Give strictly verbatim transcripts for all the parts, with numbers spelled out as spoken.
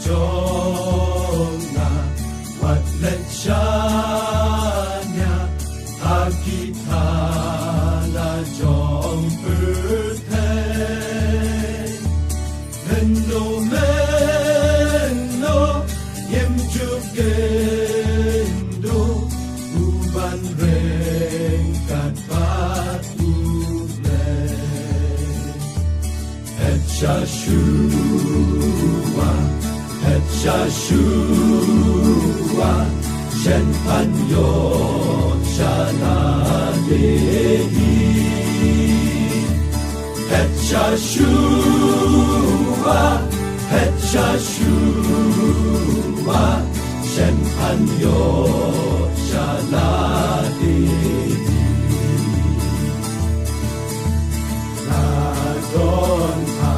jong nga, wat leit shaniah ha ki thala jong pyrthei. Mynno mynno ngim ju kynduh u ban ryngkat bad U Blei. Phet sha shuwa, phet sha shuwa, shen pan ïoh sha lade hi. Phet sha shuwa, phet sha shuwa, shen pan ïoh sha lade hi. La don ha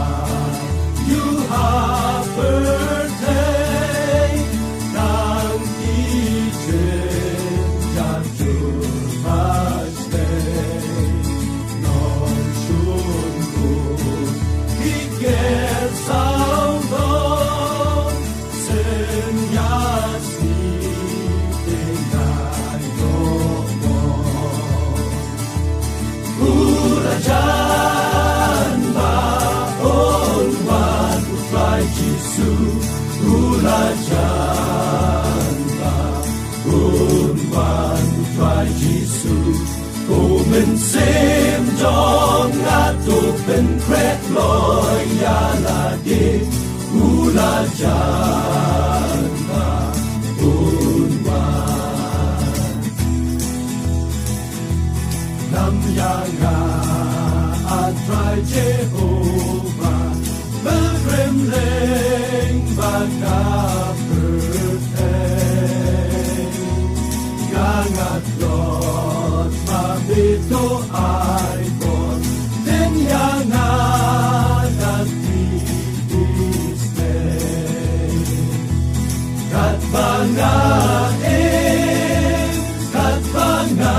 ïu ha pyrthei, tang ki jingïap jur ba sdei. Non shun kut ki ker saw don. Sien ïa sni te nga ïoh mo. U la jan ba un wan U Trai Jisu, u la jan ba un wan U Trai Jisu. Ko mynsiem jong nga to pynkhreh kloi ïa lade, u la jan ba un wan. Lam ïa nga, A Trai Jehobah, ba kren leng bad ka pyrthei. Nga ngat ïoh ma phi to ai bor, deng ïa nga da phi. Katba nga im, katba nga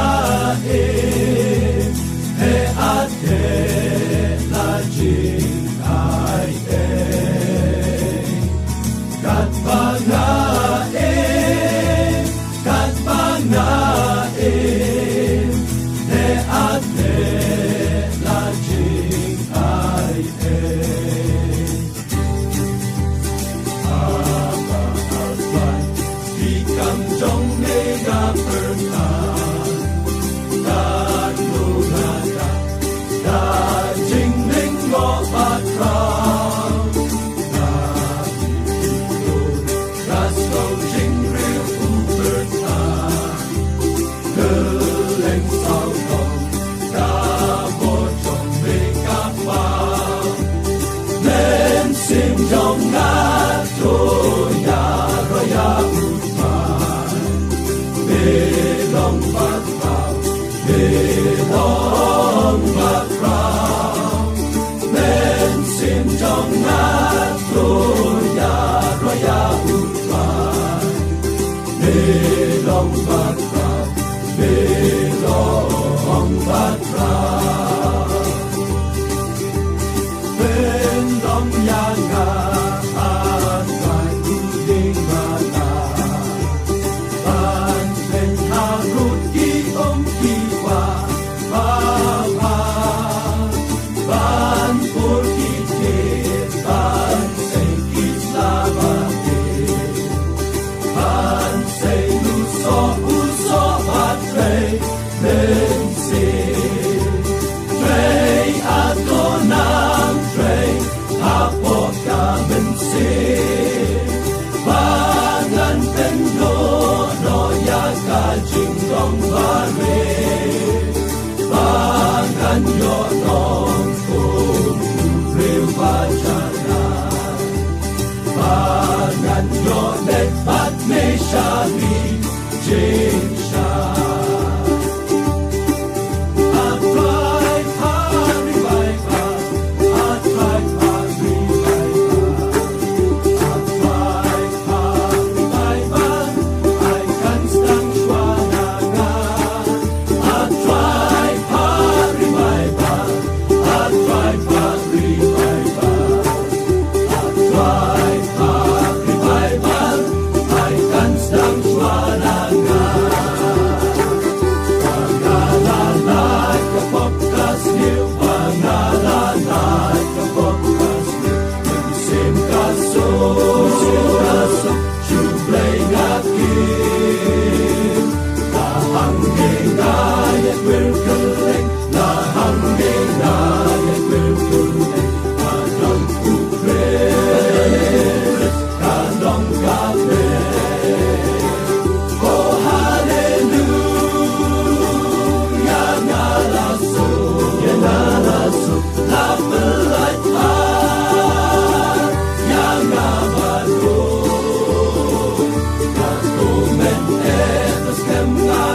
im, heh ate la jingaiei. Katba nga im, katba nga im, heh ate la jingaiei. Kylleng sawdong ka bor jong me ka Kpa. Mynsiem jong nga to ïaroh ïa U Trai. Me long ba khraw, me long ba khraw. Mynsiem jong nga to ïaroh ïa U Trai. Me long ba khraw, me long ba khraw. Pynlong ïa nga, A Trai, u dieng ba la, ban pynheh ruh ki um ki wah, ba ba. Ban pur ki thied, ban sei ki sla ba thied. Ban sei u soh, u soh ba trei mynsiem. Trei hato nang trei hapoh ka mynsiem. Ba ngan pynduh noh ïa ka jinglong ba rit. Ba ngan ïoh long kum u briew ba jynjar. Ba ngan ïoh leit bad me sha ki jingshai. A Trai, pha revive, A Trai, pha revive, A Trai, pha revive, ai kan sdang shuwa na nga.